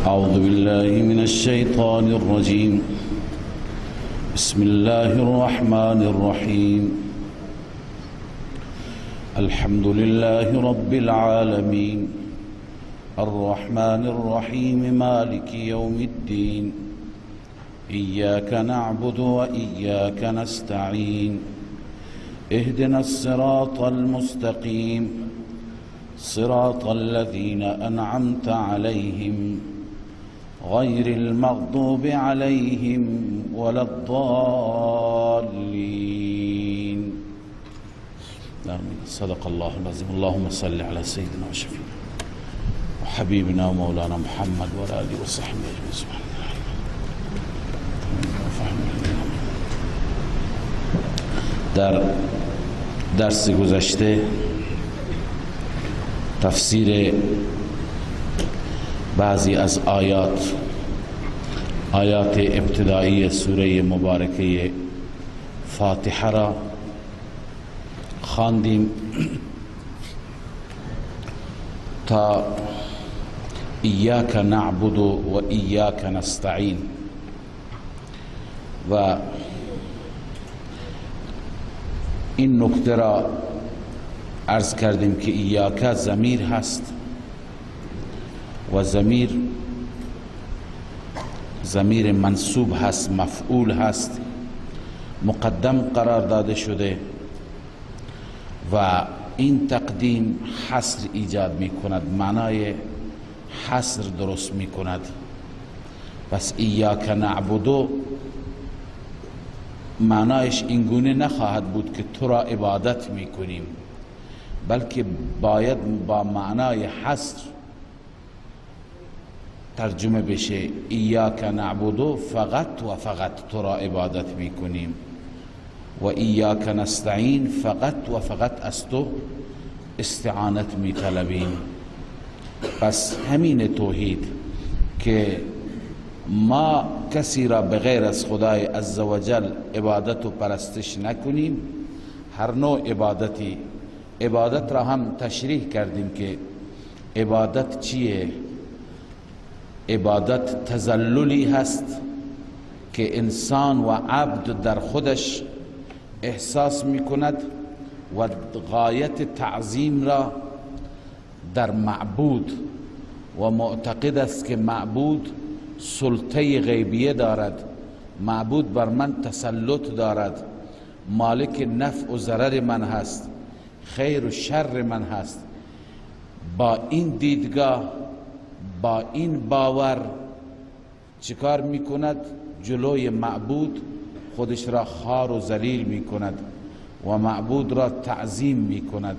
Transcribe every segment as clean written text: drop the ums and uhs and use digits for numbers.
أعوذ بالله من الشيطان الرجيم. بسم الله الرحمن الرحيم. الحمد لله رب العالمين الرحمن الرحيم مالك يوم الدين إياك نعبد وإياك نستعين اهدنا الصراط المستقيم صراط الذين أنعمت عليهم غير المغضوب عليهم ولا الضالين. آمين. صدق الله العظيم. اللهم صل على سيدنا وشفينا وحبيبنا ومولانا محمد وعلى آله وصحبه أجمعين. سبحان الله. در درس گذشته تفسیر بعضی از آیات ابتدایی سوره مبارکه فاتحه را خواندیم تا ایاک نعبد و ایاک نستعین و این نکته را عرض کردیم که ایاک ضمیر هست و ضمیر منصوب هست، مفعول هست، مقدم قرار داده شده و این تقدیم حصر ایجاد می کند، معنای حصر درست می کند. پس ایاک نعبدو معنایش اینگونه نخواهد بود که تو را عبادت می کنیم، بلکه باید با معنای حصر ترجمه بشه. ایاک نعبدو فقط و فقط تو را عبادت می کنیم و ایاک نستعین فقط و فقط از تو استعانت می طلبیم. پس همین توحید که ما کسی را بغیر از خدای عزوجل عبادت و پرستش نکنیم، هر نوع عبادتی، عبادت را هم تشریح کردیم که عبادت چیه. عبادت تذللی هست که انسان و عبد در خودش احساس میکند و غایت تعظیم را در معبود و معتقد است که معبود سلطه غیبیه دارد، معبود بر من تسلط دارد، مالک نفع و ضرر من هست، خیر و شر من هست. با این دیدگاه، با این باور چیکار میکند؟ جلوی معبود خودش را خوار و ذلیل میکند و معبود را تعظیم میکند.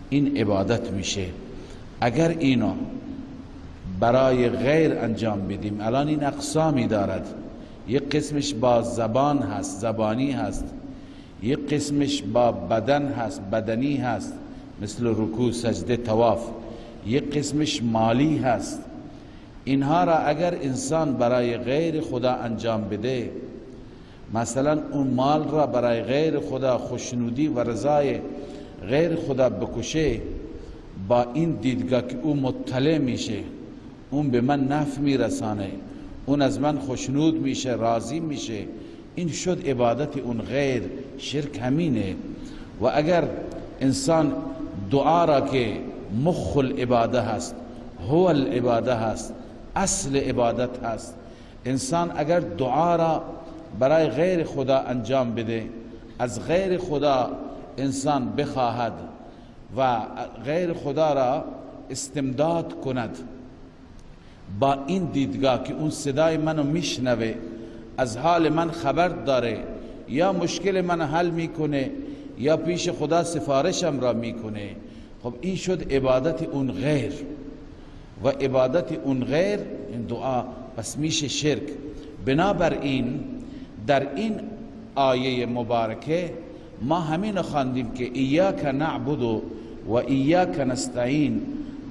این عبادت میشه. اگر اینو برای غیر انجام بدیم، الان این اقسامی دارد، یک قسمش با زبان هست، زبانی هست، یک قسمش با بدن هست، بدنی هست، مثل رکوع، سجده، طواف، یک قسمش مالی هست. اینها را اگر انسان برای غیر خدا انجام بده، مثلا اون مال را برای غیر خدا، خوشنودی و رضای غیر خدا بکشه، با این دیدگاه که او مطلع میشه، اون به من نفع میرسانه، اون از من خوشنود میشه، راضی میشه، این شد عبادت اون غیر، شرک همینه. و اگر انسان دعا را که مخ العباده هست، هو العباده هست، اصل عبادت هست، انسان اگر دعا را برای غیر خدا انجام بده، از غیر خدا انسان بخواهد و غیر خدا را استمداد کند، با این دیدگاه که اون صدای منو میشنوه، از حال من خبر داره، یا مشکل من حل میکنه یا پیش خدا سفارشم را میکنه، خب این شد عبادت اون غیر. و عبادت اون غیر، این دعا، پس میشه شرک. بنابراین در این آیه مبارکه ما همین خواندیم که ایاک نعبد و ایاک نستعین،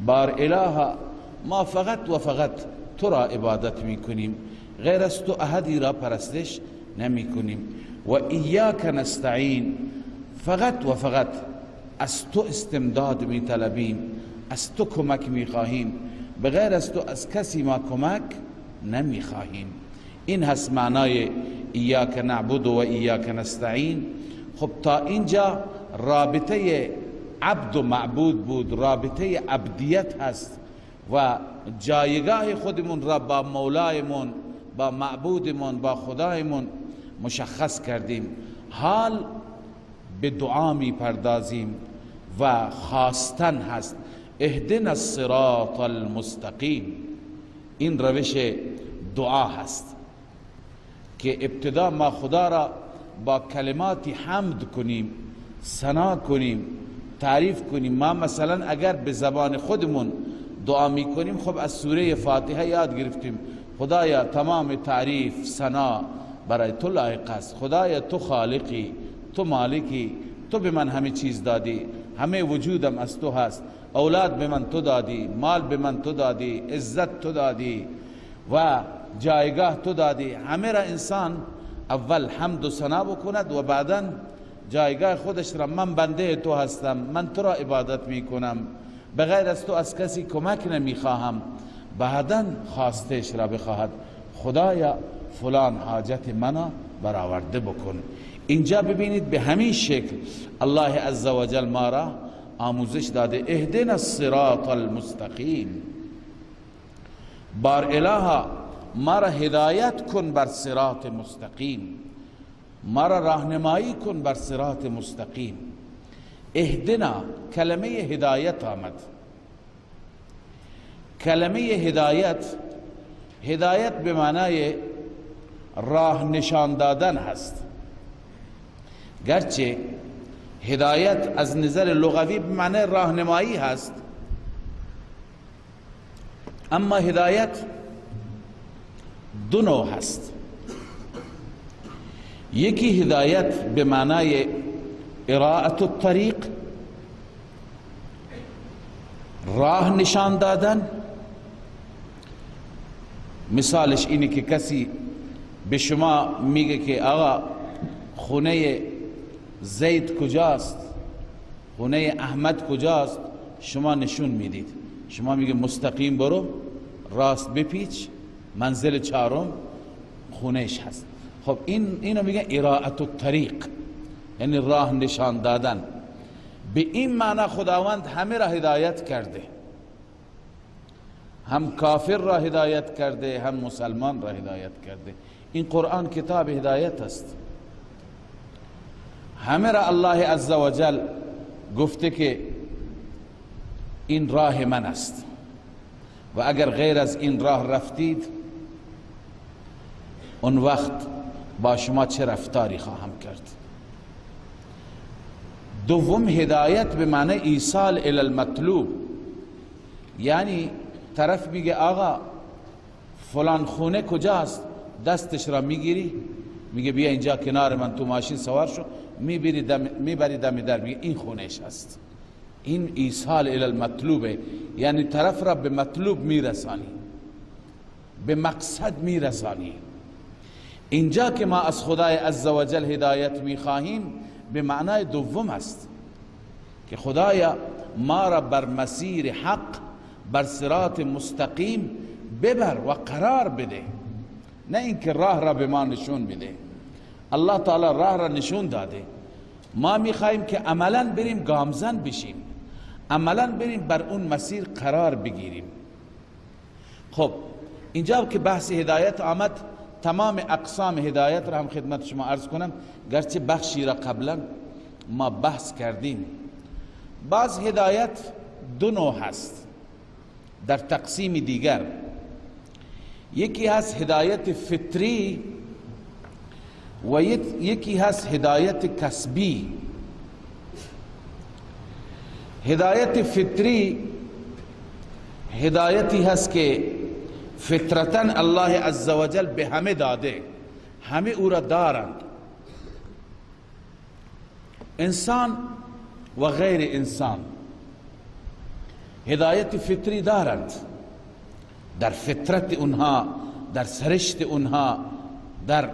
بار اله ما فقط و فقط تو را عبادت میکنیم، غیر از تو احدی را پرستش نمیکنیم. و ایاک نستعین، فقط و فقط از تو استمداد میطلبیم، از تو کمک میخواهیم. بغیر از تو از کسی ما کمک نمیخواهیم. این هست معنای ایاک نعبد و ایاک نستعین. خب تا اینجا رابطه عبد و معبود بود، رابطه عبدیت هست و جایگاه خودمون را با مولایمون، با معبودمون، با خدایمون مشخص کردیم. حال به دعا می پردازیم و خواستن هست، اهدنا الصراط المستقیم. این روش دعا هست که ابتدا ما خدا را با کلماتی حمد کنیم، ثنا کنیم، تعریف کنیم. ما مثلا اگر به زبان خودمون دعا میکنیم، خب از سوره فاتحه یاد گرفتیم، خدایا تمام تعریف ثنا برای تو لایق است، خدایا تو خالقی، تو مالکی، تو به من همه چیز دادی، همه وجودم از تو هست، اولاد به من تو دادی، مال به من تو دادی، عزت تو دادی و جایگاه تو دادی. همه را انسان اول حمد و ثنا بکند و بعدا جایگاه خودش را، من بنده تو هستم، من تو را عبادت میکنم، بغیر از تو از کسی کمک نمیخواهم. بعدا خواستش را بخواهد، خدایا فلان حاجت منو برآورده بکن. اینجا ببینید به همین شکل الله عزوجل ما را آموزش داده، اهدنا الصراط المستقیم. بار الها ما را هدایت کن بر صراط مستقیم، ما را راهنمایی کن بر صراط مستقیم. اهدنا، کلمه هدایت آمد. کلمه هدایت، هدایت به معنای راه نشان دادن هست. گرچه هدایت از نظر لغوی به معنی راهنمایی هست، اما هدایت دو نوع هست. یکی هدایت به معنای اراءة الطریق، راه نشان دادن. مثالش اینه که کسی به شما میگه که آقا خونه زید کجاست، خونه احمد کجاست، شما نشون میدید. شما میگه مستقیم برو، راست بپیچ، منزل چهارم خونهش هست. خب اینو میگه اراءة الطریق، یعنی راه نشان دادن. به این معنی خداوند همه را هدایت کرده، هم کافر را هدایت کرده، هم مسلمان را هدایت کرده. این قرآن کتاب هدایت است. همه را الله عزوجل گفته که این راه من است و اگر غیر از این راه رفتید اون وقت با شما چه رفتاری خواهم کرد. دوم هدایت به معنی ایصال الی المطلوب، یعنی طرف میگه آقا فلان خونه کجاست، دستش را میگیری، میگه بیا اینجا کنار من تو ماشین سوار شو، میبری دم در، میگه این خونهش هست. این ایصال الی المطلوبه، یعنی طرف را به مطلوب میرسانی، به مقصد میرسانی. اینجا که ما از خدای عزوجل هدایت میخواهیم به معنای دوم است که خدایا ما را بر مسیر حق، بر صراط مستقیم ببر و قرار بده، نه اینکه راه را به ما نشون بده. الله تعالی راه را نشون داده، ما میخواهیم که عملا بریم گامزن بشیم، عملا بریم بر اون مسیر قرار بگیریم. خب اینجا که بحث هدایت آمد، تمام اقسام هدایت را هم خدمت شما عرض کنم، گرچه بخشی را قبلا ما بحث کردیم. بعض هدایت دو نوع هست در تقسیم دیگر. یکی هست هدایت فطری و یکی هست هدایت کسبی. هدایت فطری هدایتی هست که فطرتاً الله عزوجل به همه داده، همه او را دارند، انسان و غیر انسان هدایت فطری دارند، در فطرت اونها، در سرشت اونها، در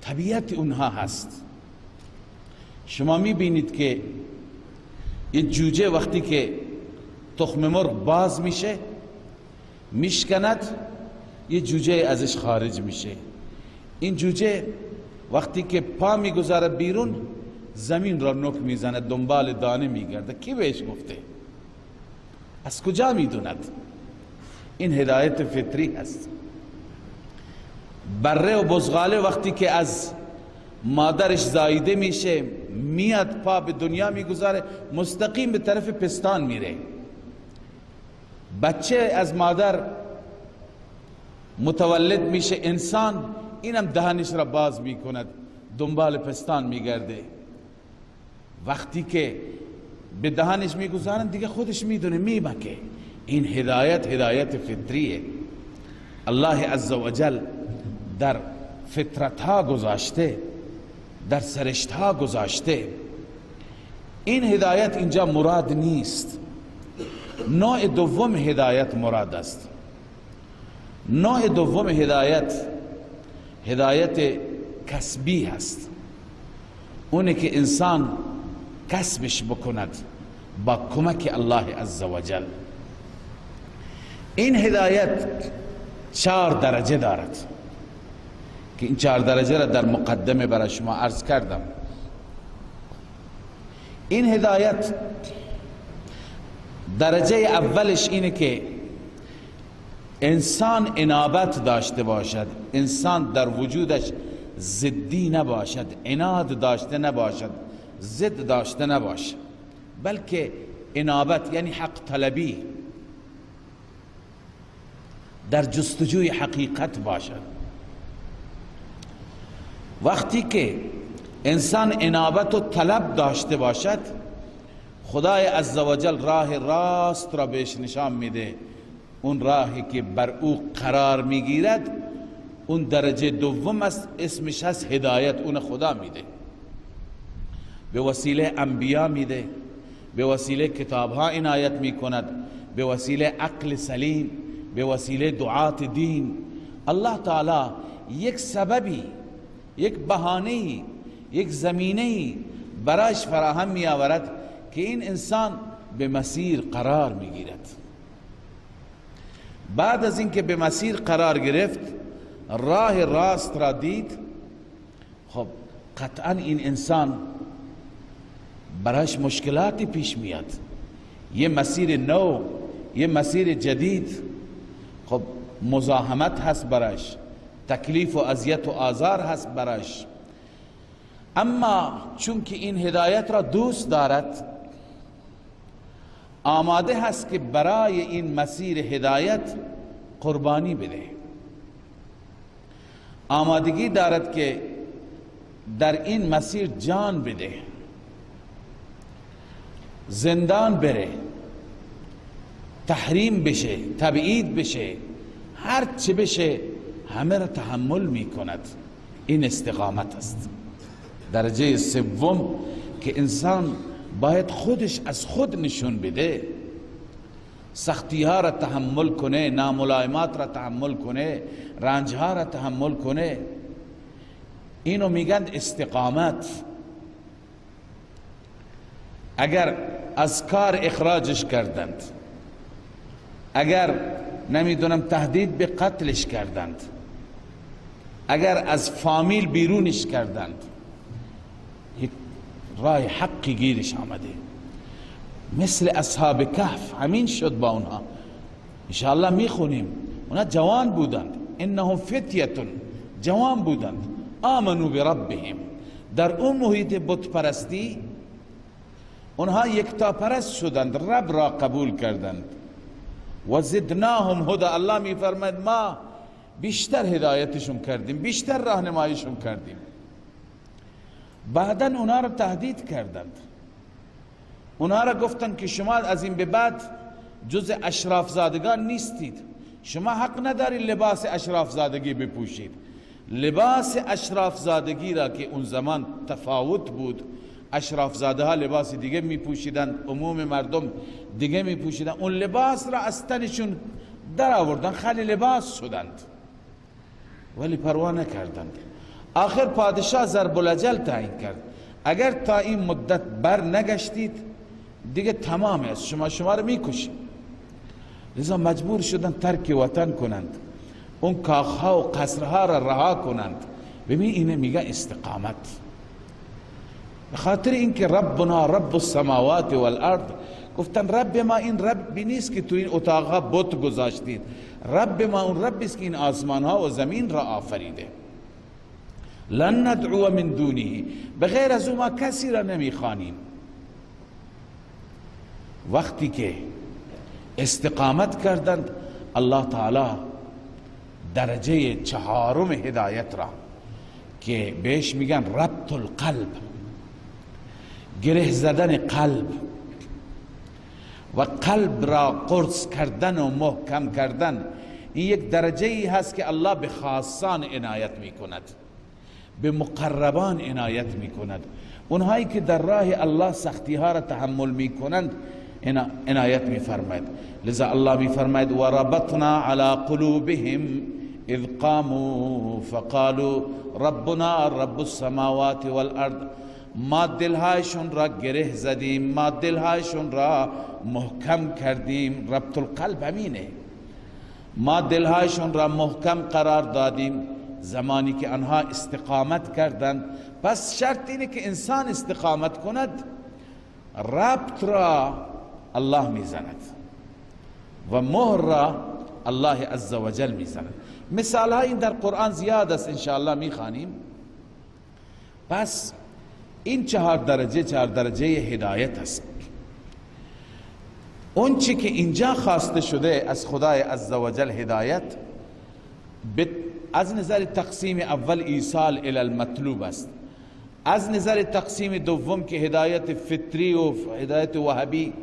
طبیعت اونها هست. شما میبینید که یه جوجه وقتی که تخم مرغ باز میشه، میشکند، یه جوجه ازش خارج میشه. این جوجه وقتی که پا میگذاره بیرون، زمین را نوک میزنه، دنبال دانه میگرده. کی بهش گفته؟ از کجا میدوند؟ این هدایت فطری هست. بره و بزغاله وقتی که از مادرش زاییده میشه، میاد پا به دنیا میگذاره، مستقیم به طرف پستان میره. بچه از مادر متولد میشه، انسان، اینم دهنش را باز میکند، دنبال پستان میگرده. وقتی که به دهنش میگذارن دیگه خودش میدونه، میمکه. این هدایت، هدایت فطریه. الله عزوجل در فطرت ها گذاشته، در سرشت ها گذاشته. این هدایت اینجا مراد نیست. نوع دوم هدایت مراد است. نوع دوم هدایت، هدایت کسبی هست، اونه که انسان کسبش بکند با کمک الله عزوجل. این هدایت 4 درجه دارد که این 4 درجه را در مقدمه برای شما عرض کردم. این هدایت درجه اولش اینه که انسان انابت داشته باشد، انسان در وجودش ضدی نباشد، عناد داشته نباشد، ضد داشته نباشد، بلکه انابت یعنی حق طلبی، در جستجوی حقیقت باشد. وقتی که انسان انابت و طلب داشته باشد، خدای عزوجل راه راست را بهش نشان میده. اون راهی که بر او قرار میگیرد اون درجه دوم است، اسمش هست هدایت. اون خدا میده، به وسیله انبیا میده، به وسیله کتابها عنایت میکند، به وسیله عقل سلیم، به وسیله دعات دین. الله تعالی یک سببی، یک بهانه‌ای، یک زمینه‌ای برایش فراهم می آورد که این انسان به مسیر قرار میگیرد. بعد از اینکه به مسیر قرار گرفت، راه راست را دید، خب قطعا این انسان برایش مشکلاتی پیش میاد. یه مسیر نو، یه مسیر جدید، خب مزاحمت هست برایش، تکلیف و اذیت و آزار هست برایش. اما چون که این هدایت را دوست دارد، آماده هست که برای این مسیر هدایت قربانی بده، آمادگی دارد که در این مسیر جان بده، زندان بره، تحریم بشه، تبعید بشه، هر چه بشه همه را تحمل می کند. این استقامت است. درجه سوم که انسان باید خودش از خود نشون بده، سختی ها را تحمل کنه، ناملایمات را تحمل کنه، رنج ها را تحمل کنه، اینو میگن استقامت. اگر از کار اخراجش کردند، اگر نمیدونم تهدید به قتلش کردند، اگر از فامیل بیرونش کردند، یک راه حقی گیرش آمده. مثل اصحاب کهف همین شد با اونها. انشاءالله میخونیم اونها جوان بودند، انهم فتیتون، جوان بودند، آمنوا بربهم. در اون محیط بت پرستی اونها یکتا پرست شدند، رب را قبول کردند. و زدناهم هدی، الله میفرماید ما بیشتر هدایتشون کردیم، بیشتر راهنماییشون کردیم. بعدا اونا را تهدید کردند، اونا را گفتند که شما از این به بعد جز اشراف زادگان نیستید، شما حق ندارید لباس اشراف زادگی بپوشید. لباس اشراف زادگی را که اون زمان تفاوت بود، اشراف زاده ها لباس دیگه می پوشیدن، عموم مردم دیگه می پوشیدن، اون لباس را از تنشون در آوردن، خالی لباس شدند، ولی پروا نکردند. آخر پادشاه ضرب الاجل تعیین کرد، اگر تا این مدت بر نگشتید دیگه تمام است، شما رو میکشیم. لذا مجبور شدن ترک وطن کنند، اون کاخها و قصرها را رها کنند. ببین اینه میگه استقامت، به خاطر اینکه ربنا رب السماوات والارض، گفتن رب ما این ربی نیست که تو این اتاقها بت گذاشتید، رب ما اون رب است که این آسمان ها و زمین را آفریده. لن ندعو من دونه، بغیر از او ما کسی را نمیخوانیم. وقتی که استقامت کردند، الله تعالی درجه چهارم هدایت را که بهش میگن ربط القلب، گره زدن قلب و قلب را قرص کردن و محکم کردن، این یک درجه ای هست که الله به خاصان عنایت میکند، به مقربان عنایت میکند، اونهایی که در راه الله سختی ها را تحمل میکنند عنایت میفرماید. لذا الله میفرماید و ربطنا علی قلوبهم اذ قاموا فقالوا ربنا رب السماوات والارض. ما دلهایشون را گره زدیم، ما دلهایشون را محکم کردیم. ربط القلب همینه، ما دلهایشون را محکم قرار دادیم زمانی که آنها استقامت کردند. پس شرط اینه که انسان استقامت کند، ربط را الله میزند و مهر را الله عزوجل میزند. مثال های این در قرآن زیاد است، انشاءالله میخوانیم. پس این چهار درجه، چهار درجه هدایت است. اون چی که اینجا خواسته شده از خدای عزوجل هدایت، از نظر تقسیم اول ایصال الی المطلوب است، از نظر تقسیم دوم که هدایت فطری و هدایت وهبی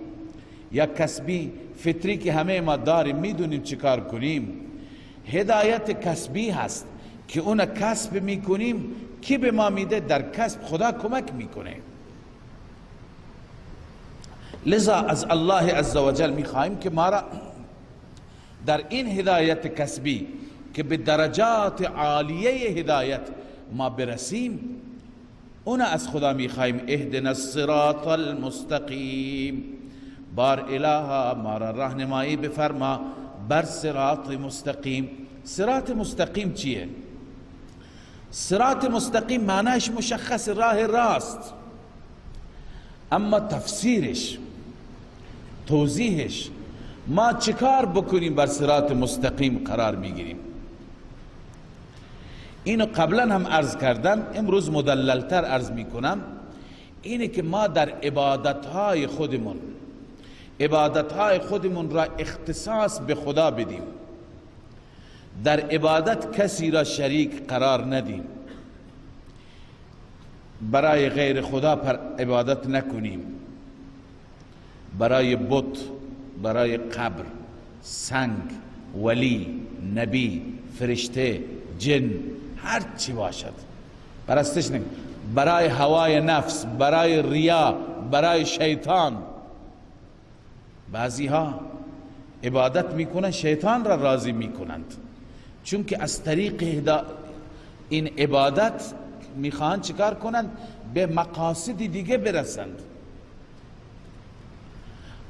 یا کسبی، فطری که همه ما داریم میدونیم چیکار کنیم، هدایت کسبی هست که اون کسب میکنیم، کی به ما میده؟ در کسب خدا کمک میکنه. لذا از الله عزوجل میخواهیم که ما را در این هدایت کسبی که به درجات عالیه هدایت ما برسیم، اون از خدا میخواهیم اهدنا الصراط المستقیم، بار الها ما را راهنمایی بفرما بر صراط مستقیم. صراط مستقیم چیه؟ صراط مستقیم معنیش مشخص، راه راست، اما تفسیرش، توضیحش، ما چیکار بکنیم بر صراط مستقیم قرار میگیریم؟ اینو قبلا هم عرض کردم، امروز مدللتر عرض میکنم. اینه که ما در عبادتهای خودمون، عبادتهای خودمون را اختصاص به خدا بدیم، در عبادت کسی را شریک قرار ندیم، برای غیر خدا پر عبادت نکنیم، برای بت، برای قبر، سنگ، ولی، نبی، فرشته، جن، هر چی باشد پرستش نکنیم، برای هوای نفس، برای ریا، برای شیطان. بعضی ها عبادت میکنن شیطان را راضی میکنند، چون که از طریق این عبادت میخواهند چیکار کنند؟ به مقاصد دیگه برسند.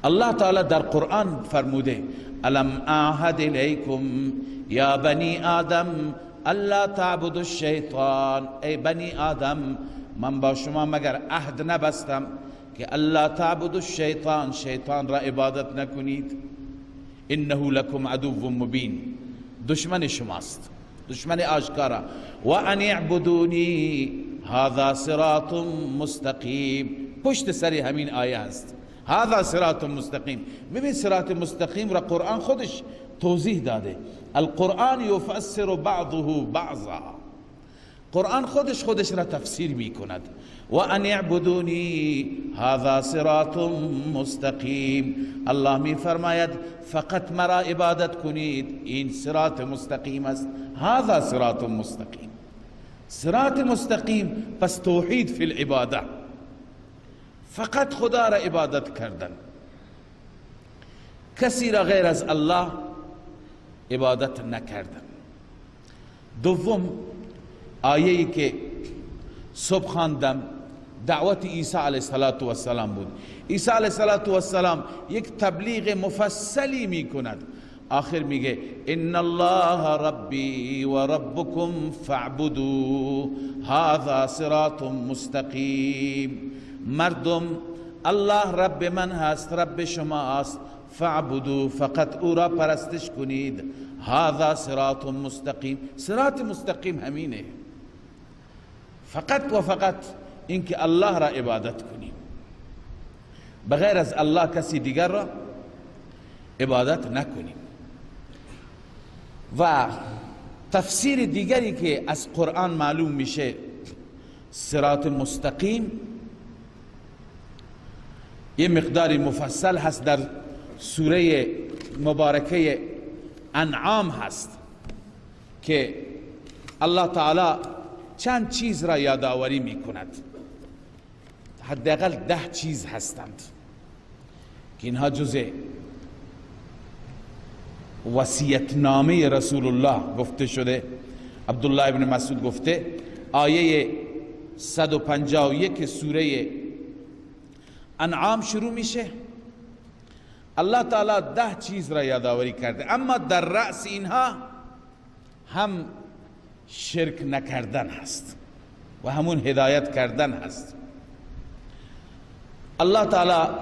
الله تعالی در قرآن فرموده الم اعهد الیکم یا بنی آدم الا تعبدوا الشیطان. ای بنی آدم، من با شما مگر عهد نبستم که الا تعبدوا الشیطان، شیطان را عبادت نکنید، انه لکم عدو مبین، دشمن شماست، دشمن آشکارا. و ان اعبدونی هذا صراط مستقیم، پشت سر همین آیه هست، هذا صراط مستقیم. ببین صراط مستقیم را قرآن خودش توضیح داده، القرآن یفسر بعضه بعضا، قرآن خودش خودش را تفسیر می کند. و ان اعبدونی هذا صراط مستقیم، الله می فرماید فقط مرا عبادت کنید، این صراط مستقیم است. هذا صراط مستقیم، صراط مستقیم پس توحید فی العباده، فقط خدا را عبادت کردن، کسی را غیر از الله عبادت نکردن. دوم آیه‌ای که صبح خواندم دعوت عیسی علیه السلام بود. عیسی علیه السلام یک تبلیغ مفصلی می کند. آخر میگه ان الله ربی و ربکم فاعبدوا هذا صراط مستقیم. مردم، الله رب من هست، رب شما است، فاعبدوا، فقط او را پرستش کنید. هذا صراط مستقیم، صراط مستقیم همینه، فقط و فقط اینکه الله را عبادت کنیم، بغیر از الله کسی دیگر را عبادت نکنیم. و تفسیر دیگری که از قرآن معلوم میشه صراط مستقیم یه مقداری مفصل هست، در سوره مبارکه انعام هست که الله تعالی چند چیز را یادآوری میکند. حداقل 10 چیز هستند که اینها جزء وصیت‌نامه رسول الله گفته شده. عبدالله ابن مسعود گفته، آیه 151 سوره انعام شروع میشه. الله تعالی 10 چیز را یادآوری کرده، اما در رأس اینها هم شرک نکردن هست و همون هدایت کردن هست. الله تعالی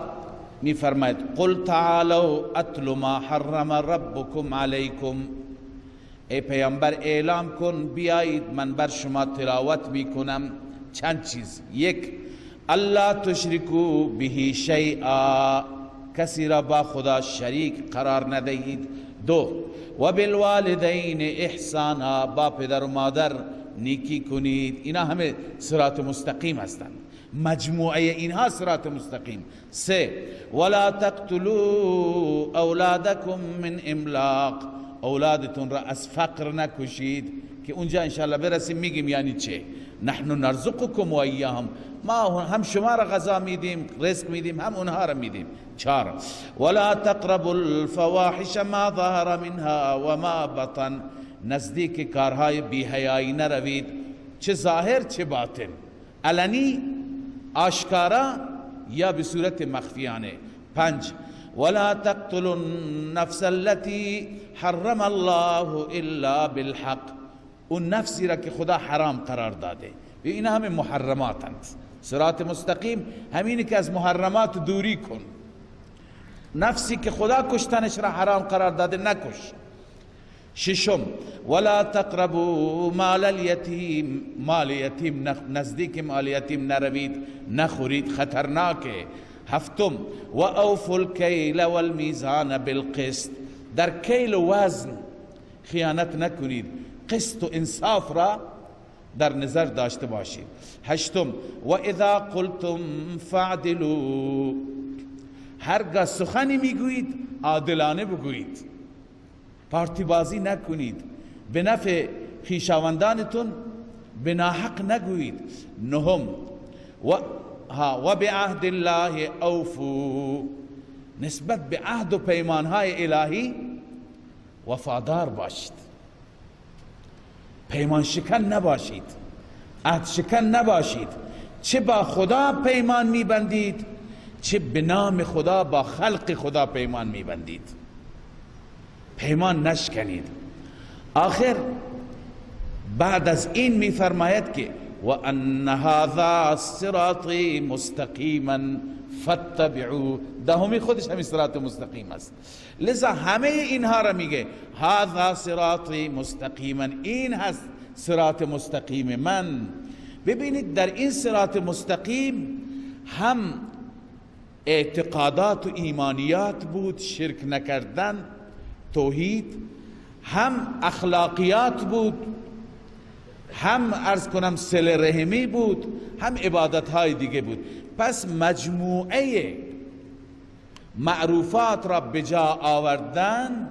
می فرماید قل تعالوا اتل ما حرم ربکم علیکم. ای پیامبر اعلام کن بیایید من بر شما تلاوت میکنم چند چیز. یک، الله تشرکو به شیئا، کسی را با خدا شریک قرار ندهید. دو، و بالوالدین احسانا، با پدر و مادر نیکی کنید. اینا همه صراط مستقیم هستند، مجموعه اینها صراط مستقیم. سه، ولا تقتلوا اولادکم من املاق، اولادتون را از فقر نکشید، که اونجا انشاءالله برسیم میگیم یعنی چه. نحن نرزقکم و ایاهم، ما هم شما را غذا میدیم، رزق میدیم، هم اونها را میدیم. چهار، ولا تقربوا الفواحش ما ظهر منها وما بطن، نزدیک کارهای بی‌حیایی نروید، چه ظاهر چه باطن، علنی آشکارا یا به صورت مخفیانه. پنج، ولا تقتلوا النفس التي حرم الله الا بالحق، اون نفسی را که خدا حرام قرار داده. اینا همه محرماتند. صراط مستقیم همینه که از محرمات دوری کن، نفسی که خدا کشتنش را حرام قرار داده نکش. ششم، ولا تقربوا مال الیتیم، مال یتیم نزدیک مال یتیم نروید، نخورید، خطرناکه. هفتم، و اوفوا الکیل والمیزان بالقسط، در کیل و وزن خیانت نکنید، قسط و انصاف را در نظر داشته باشید. هشتم، و اذا قلتم فاعدلوا، هرگاه سخنی میگویید عادلانه بگویید، پارتی بازی نکنید، به نفع خویشاوندانتون به ناحق نگویید. نهم، و بعهد الله اوفوا، نسبت به عهد و پیمانهای الهی وفادار باشید، پیمان شکن نباشید، عهد شکن نباشید. چه با خدا پیمان میبندید، چه به نام خدا با خلق خدا پیمان میبندید، پیمان نشکنید. آخر بعد از این میفرماید که و ان هذا صراطی مستقیما فاتبعوه، دهمی خودش همین صراط مستقیم است. لذا همه اینها را میگه هذا صراطی مستقیما، این هست صراط مستقیم من. ببینید در این صراط مستقیم هم اعتقادات و ایمانیات بود، شرک نکردن، توحید، هم اخلاقیات بود، هم عرض کنم صله رحمی بود، هم عبادتهای دیگه بود. پس مجموعه معروفات را به جا آوردن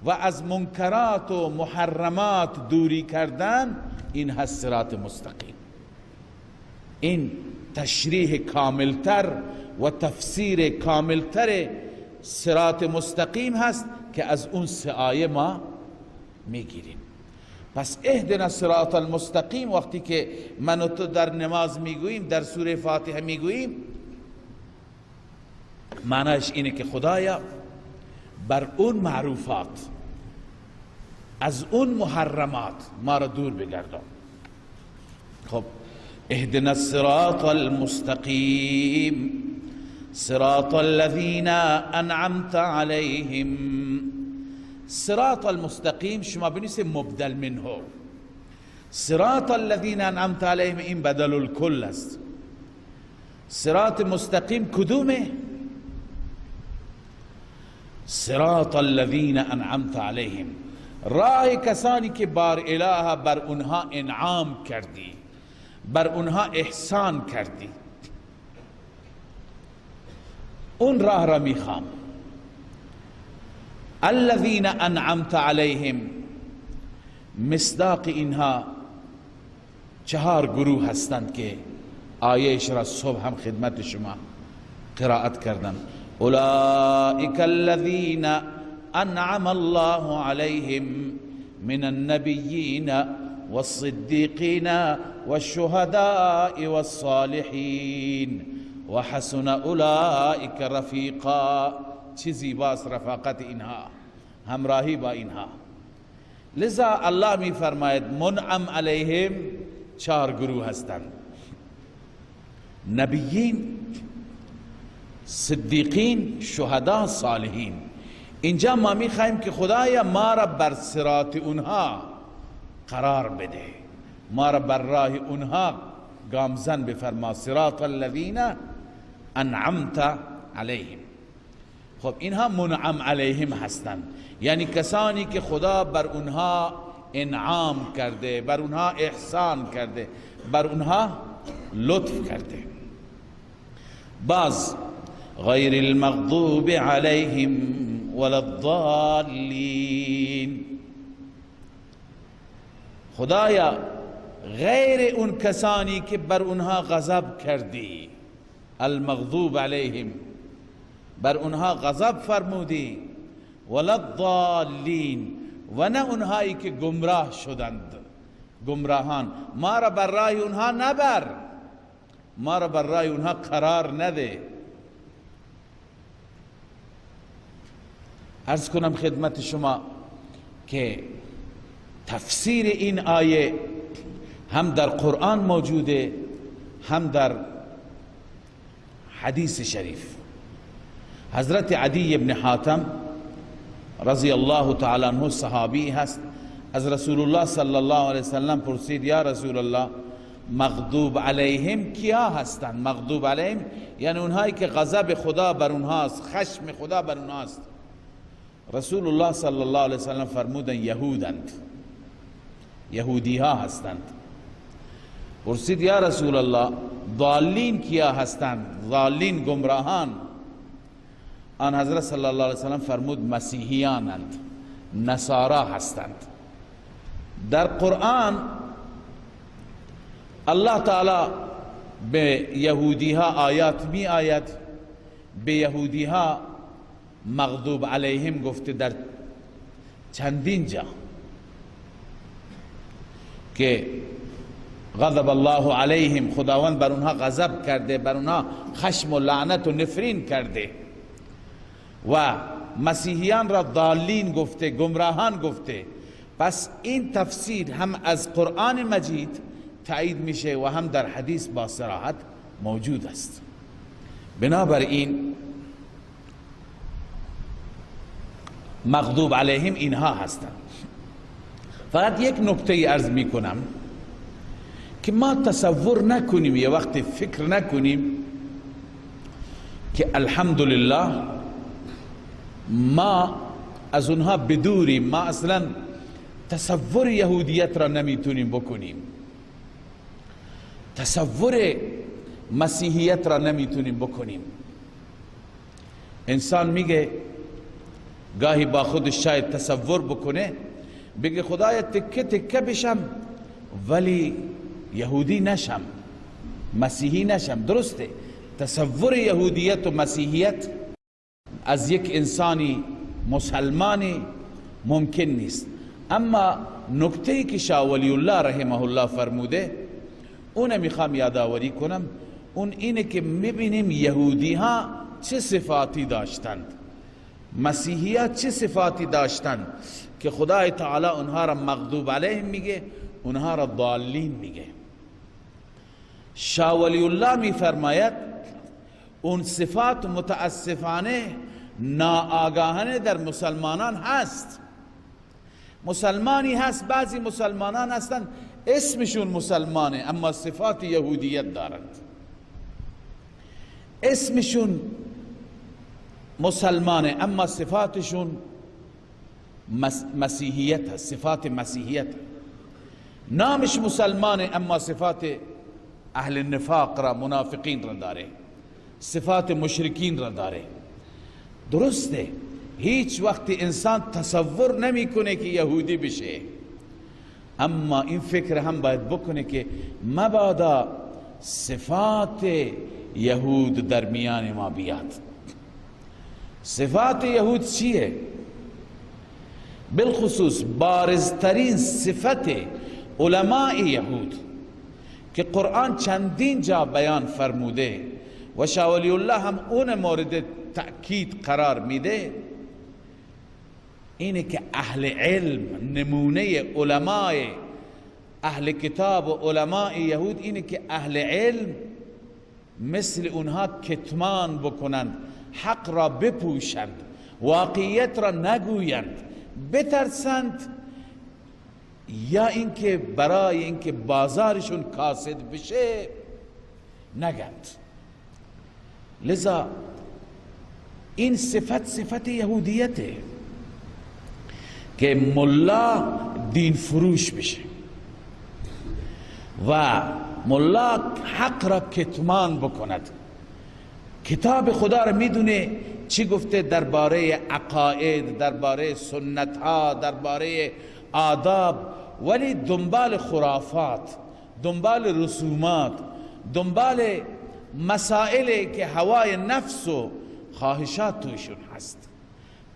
و از منکرات و محرمات دوری کردن، این هست صراط مستقیم. این تشریح کاملتر و تفسیر کاملتر صراط مستقیم هست که از اون سه آیه ما میگیریم. پس اهدنا صراط المستقیم وقتی که من و تو در نماز میگوییم، در سوره فاتحه میگوییم، معنیش اینه که خدایا بر اون معروفات، از اون محرمات ما را دور بگردان. خب اهدنا الصراط المستقیم صراط الذین انعمت علیهم. صراط المستقیم شما بنویسید مبدل منه، صراط الذین انعمت علیهم این بدل الکل است. صراط مستقیم کدومه؟ صراط الذین انعمت علیهم، راه کسانی که بار اله بر اونها انعام کردی، بر اونها احسان کردی، اون راه را میخوام. الذین انعمت علیهم، مصداق اینها چهار گروه هستند که آیهش را صبح هم خدمت شما قرائت کردم. اولئک الذین انعم الله علیهم من النبیین والصدیقین والشهداء والصالحین وحسن اولئک رفیقا. چه زیباست رفاقت اینها، همراهی با اینها. لذا الله می فرماید منعم علیهم چهار گروه هستند: نبیین، صدیقین، شهدا، صالحین. اینجا ما میخوایم که خدایا ما را بر صراط اونها قرار بده، ما را بر راه اونها گامزن بفرما، صراط الذین انعمت علیهم. خب اینها منعم علیهم هستند، یعنی کسانی که خدا بر اونها انعام کرده، بر اونها احسان کرده، بر اونها لطف کرده. باز غیر المغضوب علیهم ولا الضالین، خدایا غیر اون کسانی که بر اونها غضب کردی، المغضوب علیهم، بر اونها غضب فرمودی، ولا الضالین، و نه اونهایی که گمراه شدند، گمراهان. ما را بر راه اونها نبر، ما را بر راه اونها قرار نده. عرض کنم خدمت شما که تفسیر این آیه هم در قرآن موجوده، هم در حدیث شریف. حضرت عدی بن حاتم رضی الله تعالی عنه صحابی هست، از رسول الله صلی الله علیه وسلم پرسید یا رسول الله مغضوب علیهم کیا هستند؟ مغضوب علیهم یعنی اونهایی که غضب خدا بر اونهاست، خشم خدا بر اونهاست. رسول الله صلی الله علیه وسلم فرمودن یهودند، یهودی ها هستند. پرسید یا رسول الله ضالین کیا هستند؟ ضالین گمراهان. آن حضرت صلی الله علیه وسلم فرمود مسیحیانند، نصارا هستند. در قرآن الله تعالی به یهودی ها آیات می آید، به یهودی ها مغضوب علیهم گفته در چندین جا که غضب الله علیهم، خداوند بر اونها غضب کرده، بر اونها خشم و لعنت و نفرین کرده. و مسیحیان را ضالین گفته، گمراهان گفته. پس این تفسیر هم از قرآن مجید تایید میشه و هم در حدیث با صراحت موجود است. بنابراین مغضوب علیهم اینها هستند. فقط یک نکته عرض میکنم که ما تصور نکنیم، یه وقت فکر نکنیم که الحمدلله ما از اونها بدوریم، ما اصلا تصور یهودیت را نمیتونیم بکنیم، تصور مسیحیت را نمیتونیم بکنیم. انسان میگه گاهی با خودش شاید تصور بکنه، بگه خدایا تکه تکه بشم ولی یهودی نشم، مسیحی نشم. درسته، تصور یهودیت و مسیحیت از یک انسانی مسلمانی ممکن نیست، اما نکته‌ای که شاه ولی الله رحمه الله فرموده اون میخوام یادآوری کنم، اون اینه که میبینیم یهودی ها چه صفاتی داشتند. مسیحیت چه صفاتی داشتند که خدای تعالی اونها را مغضوب علیهم میگه، اونها را ضالین میگه؟ شاه ولی الله میفرماید اون صفات متاسفانه ناآگاهانه در مسلمانان هست. مسلمانی هست، بعضی مسلمانان هستند اسمشون مسلمانه اما صفات یهودیت دارند، اسمشون مسلمانه اما صفاتشون مسیحیت هست، صفات مسیحیت. نامش مسلمانه اما صفات اهل نفاق را، منافقین را داره، صفات مشرکین را داره. درسته هیچ وقت انسان تصور نمیکنه که یهودی بشه، اما این فکر هم باید بکنه که مبادا صفات یهود در میان ما بیاد. صفات یهود چیه؟ بالخصوص بارزترین صفت علماء یهود که قرآن چندین جا بیان فرموده و شاه ولی الله هم اون مورد تأکید قرار میده، اینه که اهل علم، نمونه علماء اهل کتاب و علماء یهود اینه که اهل علم مثل اونها کتمان بکنند، حق را بپوشند، واقعیت را نگویند، بترسند، یا اینکه برای اینکه بازارشون کاسد بشه نگند. لذا این صفت صفت یهودیته که ملا دین فروش بشه و ملا حق را کتمان بکند. کتاب خدا را میدونه چی گفته درباره عقاید، درباره سنت ها، درباره آداب، ولی دنبال خرافات، دنبال رسومات، دنبال مسائل که هوای نفس و خواهشات توشون هست.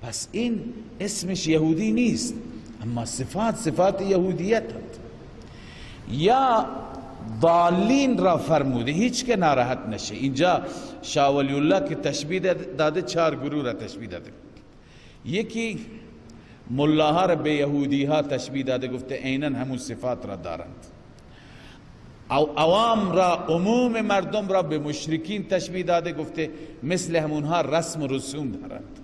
پس این اسمش یهودی نیست، اما صفات صفات یهودیت هست. یا ضالین را فرموده، هیچ که ناراحت نشه. اینجا شاه ولی الله که تشبیه داده، چهار گروه را تشبیه داده. یکی ملاها را به یهودی ها تشبیه داده، گفته عیناً همون صفات را دارند. او عوام را، عموم مردم را به مشرکین تشبیه داده، گفته مثل همونها رسم و رسوم دارند.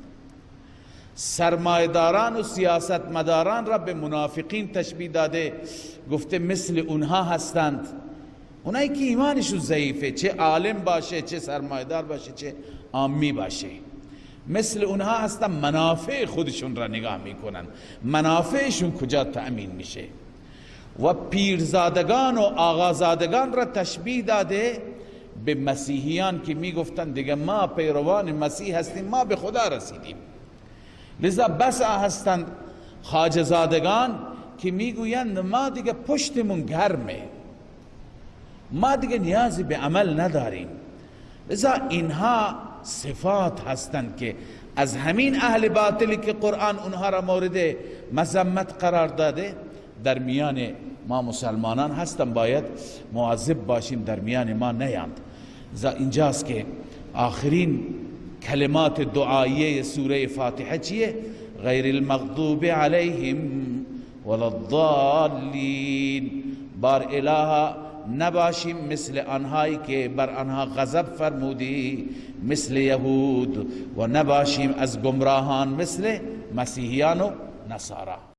سرمایه‌داران و سیاستمداران را به منافقین تشبیه داده، گفته مثل اونها هستند. اونایی که ایمانشون ضعیفه، چه عالم باشه، چه سرمایه‌دار باشه، چه عامی باشه، مثل اونها هستن، منافع خودشون را نگاه میکنن، منافعشون کجا تأمین میشه. و پیرزادگان و آقازادگان را تشبیه داده به مسیحیان که میگفتن دیگه ما پیروان مسیح هستیم، ما به خدا رسیدیم. لذا بس هستند خواجه‌زادگان که میگویند ما دیگه پشتمون گرمه، ما دیگه نیازی به عمل نداریم. لذا اینها صفات هستند که از همین اهل باطلی که قرآن اونها را مورد مذمت قرار داده در میان ما مسلمانان هستند. باید مواظب باشیم در میان ما نیاند. اینجاست که آخرین کلمات دعاییه سوره فاتحه چیه؟ غیر المغضوب علیهم ولا الضالین. بار اله نباشیم مثل آنهایی که بر آنها غضب فرمودی، مثل یهود، و نباشیم از گمراهان مثل مسیحیان و نصارا.